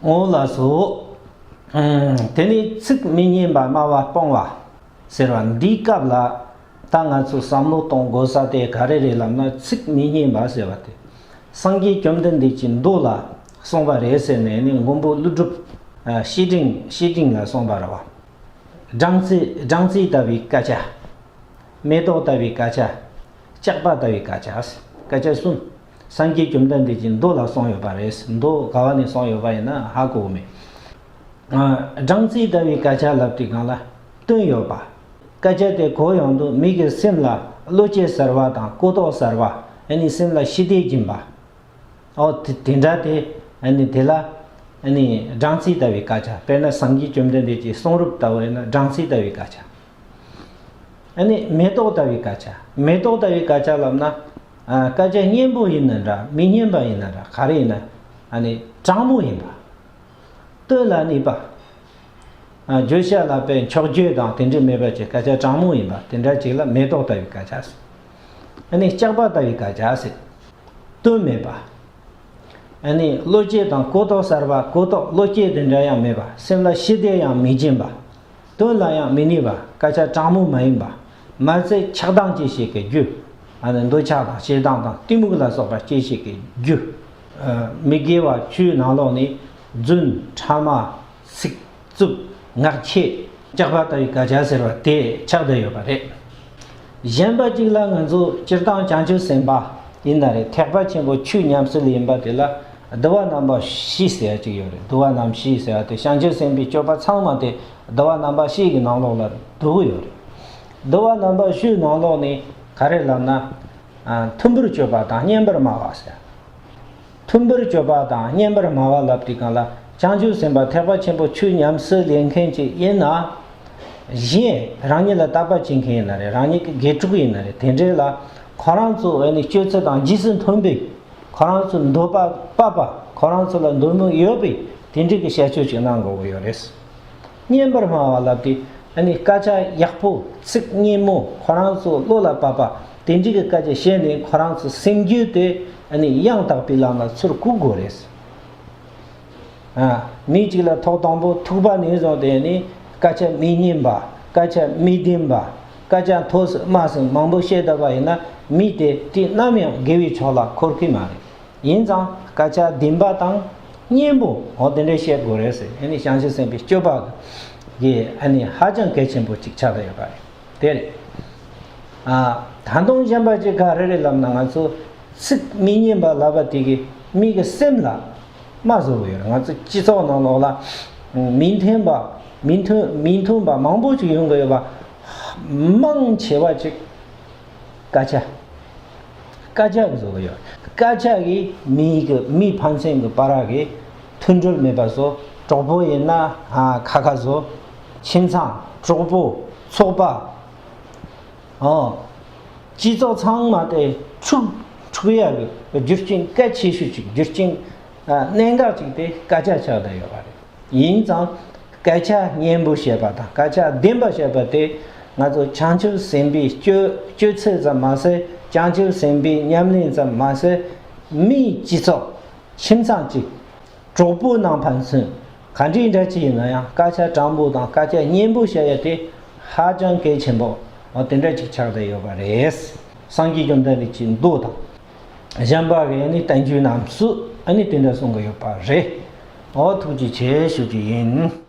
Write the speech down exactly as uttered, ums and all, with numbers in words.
འོ་ལགས་སོ། ཨམ། དེ་ནས་ཚིག་མི་སྙན་པ་སྨྲ་བ་སྤོང་བ་ཟེར་བ་འདིའི་སྐབས་ལ། ད་ང་ཚོས་བསམ་བློ་གཏོང་དགོས་ས་དེ་ག་རེ་རེད་ལབ་ན། ཚིག་མི་སྙན་པ་ཟེར་བ་དེ་སངས་རྒྱས་བཅོམ་ལྡན་འདས་ཀྱི་མདོ་ལ་གསུངས་པ་རེད་ཟེར་ནས་ནི། མགོན་པོ་ཀླུ་སྒྲུབ་ཨ་བཤེས་སྤྲིང་བཤེས་སྤྲིང་ལ་གསུངས་པ་རེད་བ། སྦྲང་རྩི། སྦྲང་རྩི་ལྟ་བུའི་སྐད་ཆ། མེ་ཏོག་ལྟ་བུའི་སྐད་ཆ། ལྕགས་པ་ལྟ་བུའི་སྐད་ཆ། སྐད་ཆ་གསུམ། སངས་རྒྱས་བཅོམ་ལྡན་འདས་ཀྱི་མདོ་ལ་གསུངས་ཡོད་པ་རེད། མདོ་ག་བ་ནས་གསུངས་ཡོད་པ་ཡིན་ན་ཧ་གོ་མེད། ཨ། སྦྲང་རྩི་ལྟ་བུའི་སྐད་ཆ་ལབ་དུས་སྒང་ལ་དོན་ཡོད་པ། སྐད་ཆ་དེ་གོ་ཡོང་དུས་མི་གི་སེམས་ལ་བློ་སྐྱེད་ཟེར་བ་དང་གོ་རྟོགས་ཟེར་བ། ཨ་ནི་སེམས་ལ་ཞི་བདེ་སྦྱིན་པ། ཨོ། དེ་དེ་འདྲ་དེ། ཨ་ནི་དེ་ལ་ཨ་ནི་སྦྲང་རྩི་ལྟ་བུའི་སྐད་ཆ། དཔེར་ན་སངས་རྒྱས་བཅོམ་ལྡན་འདས་ཀྱི་གསུང་རབ་ལྟ་བུ་ཡིན་ན་སྦྲང་རྩི་ལྟ་བུའི་སྐད་ཆ། ཨ་ནི་མེ་ཏོག་ལྟ་བུའི་སྐད་ཆ། མེ་ཏོག་ལྟ་བུའི་སྐད་ཆ་ལབ་ན། ཨ། སྐད་ཆ་སྙན་པོ་ཡིན་ན་འདྲ། མི་སྙན་པ་ཡིན་ན་འདྲ། ག་རེ་ཡིན་ན། ཨ་ནི་གྲང་མོ་ཡིན་པ། དོན་ལ་གནས་པ། ཨ། བརྗོད་བྱ་ལ་དཔེ་འཁྱོག་བརྗོད་དང་དེ་འདྲ་མེད་པ་ཅིག་སྐད་ཆ་གྲང་མོ་ཡིན་པ་དེ་འདྲ་ཅིག་ལ་མེ་ཏོག་ལྟ་བུའི་སྐད་ཆ་ཟེར། ཨ་ནི་ལྕགས་པ་ལྟ་བུའི་སྐད་ཆ་ཟེར། དོན་མེད་པ། ཨ་ནི་བློ་སྐྱེད་དང་གོ་རྟོགས་ཟེར་བ། གོ་རྟོགས་བློ་སྐྱེད་དེ་འདྲ་ཡང་མེད་པ། སེམས་ལ་ཞི་བདེ་ཡང་མི་སྦྱིན་པ། དོན་ལ་ཡང་མི་གནས་པ། སྐད་ཆ་དྲང་མོ་མ་ཡིན་པ། མ་ཚད་ཆགས་སྡང་སྐྱེ་བྱེད་ཀྱི་རྒྱུ། ཨ་ནི་འདོད་ཆགས་དང་ཞེ་སྡང་དང་གཏི་མུག་ལ་སོགས་པ་སྐྱེ་བྱེད་ཀྱི་རྒྱུ། ཨ། མི་དགེ་བ་བཅུའི་ནང་ལོགས་ནས་རྫུན། ཕྲ་མ། ཚིག་རྩུབ། ངག་འཁྱལ། ལྕགས་པ་ལྟ་བུའི་སྐད་ཆ་ཟེར་བ་དེ་ཆགས་བསྡད་ཡོད་པ་རེད། གཞན་པ་གཅིག་ལ་ང་ཚོ་སྤྱིར་བཏང་བྱང་ཆུབ་སེམས་དཔའ་ཡིན་ན་རེད། ཐེག་པ་ཆེན་པོ་ཆོས་ཉམས་སུ་ལེན་པ་དེ་ལ་བསྡུ་བ་རྣམ་པ་བཞི་ཟེར་ཡ་གཅིག་ཡོད་རེད། བསྡུ་བ་རྣམ་བཞི་ཟེར་བ་དེ་བྱང་ཆུབ་སེམས་དཔའི་སྤྱོད་པ་ཚང་མ་དེ་བསྡུ་བ་རྣམ་པ་བཞི་གི་ནང་ལོགས་ལ་བསྡུ་གི་ཡོད་རེད། བསྡུ་བ་རྣམ་པ་བཞིའི་ནང་ལོགས་ནས་ག་རེ་ལབ་ན། ཨ། མཐུན་པར་སྤྱོད་པ་དང་སྙན་པར་སྨྲ་བ་ཟེར། མཐུན་པར་སྤྱོད་པ་དང་སྙན་པར་སྨྲ་བ་ལབ་དུས་སྒང་ལ། བྱང་ཆུབ་སེམས་དཔའ་ཐེག་པ་ཆེན་པོ་ཆོས་ཉམས་སུ་ལེན་མཁན་ཅིག་ཡིན་ན། གཞན་རང་ཉིད་ལ་དད་པ་བྱེད་མཁན་ཡིན་ན་རེད། རང་ཉིད་ཀྱི་དགེ་ཕྲུག་ཡིན་ན་རེད། དེ་འདྲས་ལ་ཁོ་རང་ཚོ་ཨ་ནི་སྤྱོད་ཚུལ་དང་རྗེས་སུ་མཐུན་པའི། ཁོ་རང་ཚོ་འདོད་པ་དཔག་པ། ཁོ་རང་ཚོ་ལ་འདོད་མོས་ཡོད་པའི་དེ་འདྲས་ཀྱི་བྱ་སྤྱོད་ཅིག་གནང་དགོས་ཀྱི་ཡོད་རེད། སྙན་པར་སྨྲ་བ་ལབ་དུས་ཨ་ནི་སྐད་ཆ་ཡག་པོ། ཚིག་སྙན་མོ། ཁོ་རང་ཚོ་བློ་ལ་བབས་པ་དེ་འདྲའི་གི་སྐད་ཆ་བཤད་ནས་ཁོ་རང་ཚོ་སེམས་རྒྱུད་དེ་ཨ་ནི་ཡང་དག་པའི་ལམ་ལ་ཚུར་བཀུག་དགོས་རེད། ཨ། མི་གཅིག་ལ་ཐོག་དང་པོ་ཐུག་པ་ནས་བཟུང་སྟེ་ནི་སྐད་ཆ་མི་སྙན་པ། སྐད་ཆ་མི་བདེན་པ། སྐད་ཆ་མཐོ་ཟུར་དམའ་ཟུར་མང་པོ་བཤད་བསྡད་པ་ཡིན་ན་མི་དེ་དུས་ནམ་ཡང་དགེ་བའི་ཕྱོགས་ལ་འཁོར་གི་མ་རེད། ཡིན་ཙང་སྐད་ཆ་བདེན་པ་དང་སྙན་པོ་འོ་དེ་འདྲ་བཤད་དགོས་རེད་ཟེར། ཨ་ནི་བྱང་ཆུབ་སེམས་དཔའི་སྤྱོད་པ་གི་ཨ་ནི་ཧ་ཅང་གལ་ཆེན་པོ་ཅིག་ཆགས་བསྡད་ཡོད་པ་རེད། དེ་རེད། ཨ། ད་དུང་གཞན་པ་ཅིག་ག་རེ་རེད་ལབ་ན། ང་ཚོ་ཚིག་མི་སྙན་པ་ལབ་པ་དེ་གིས་མི་གི་སེམས་ལ་རྨ་བཟོ་གི་ཡོད་རེད། ང་ཚོ་སྤྱི་ཚོགས་ནང་ལོགས་ལ་མི་མཐུན་པ། མི་མཐུན། མི་མཐུན་པ་མང་པོ་ཅིག་ཡོང་གི་ཡོད་པ། མང་ཆེ་བ་ཅིག་སྐད་ཆ། སྐད་ཆ་གིས་བཟོ་གི་ཡོད། སྐད་ཆ་གིས་མི་གི་མི་ཕན་ཚུན་གི་བར་གི་མཐུན་སྒྲིལ་མེད་པ་བཟོ། གྲོགས་པོ་ཡིན་ན་ཨ་ཁ་ཁ་བཟོ། ཁྱིམ་ཚང་། གྲོགས་པོ། ཚོགས་པ། ཨོ། སྤྱི་ཚོགས་ཚང་མ་དེ་འཁྲུག་འཁྲུག་ཡག་གི་རྒྱུ་རྐྱེན་གལ་ཆེ་ཤོས་ཅིག་རྒྱུ་རྐྱེན་ཨ་གནད་འགག་ཅིག་དེ་སྐད་ཆ་ཆགས་བསྡད་ཡོད་པ་རེད། ཡིན་ཙང་སྐད་ཆ་སྙན་པོ་བཤད་པ་དང་སྐད་ཆ་བདེན་པ་བཤད་པ་དེ་ང་ཚོ་བྱང་ཆུབ་སེམས་དཔའི་སྤྱོད་སྤྱོད་ཚུལ་ཙམ་མ་ཟད། བྱང་ཆུབ་སེམས་དཔའི་ཉམས་ལེན་ཙམ་མ་ཟད། མིའི་སྤྱི་ཚོགས། ཁྱིམ་ཚང་གཅིག་གྲོགས་པོ་ནང་ཕན་ཚུན་ག་འདྲའི་འདྲ་ཅིག་ཡིན་ན་ཡང་སྐད་ཆ་དྲང་པོ་དང་སྐད་ཆ་སྙན་པོ་བཤད་ཡ་དེ་ཧ་ཅང་གལ་ཆེན་པོ་འོ་དེ་འདྲ་ཅིག་ཆགས་བསྡད་ཡོད་པ་རེད། སངས་རྒྱས་བཅོམ་ལྡན་འདས་ཀྱི་མདོ་དང་། གཞན་པ་གི་ཨ་ནི་བསྟན་བཅོས་རྣམས་སུ་ཨ་ནི་དེ་འདྲ་གསུང་གི་ཡོད་པ་རེད། འོ་ཐུགས་རྗེ་ཆེ་ཞུ་རྒྱུ་ཡིན།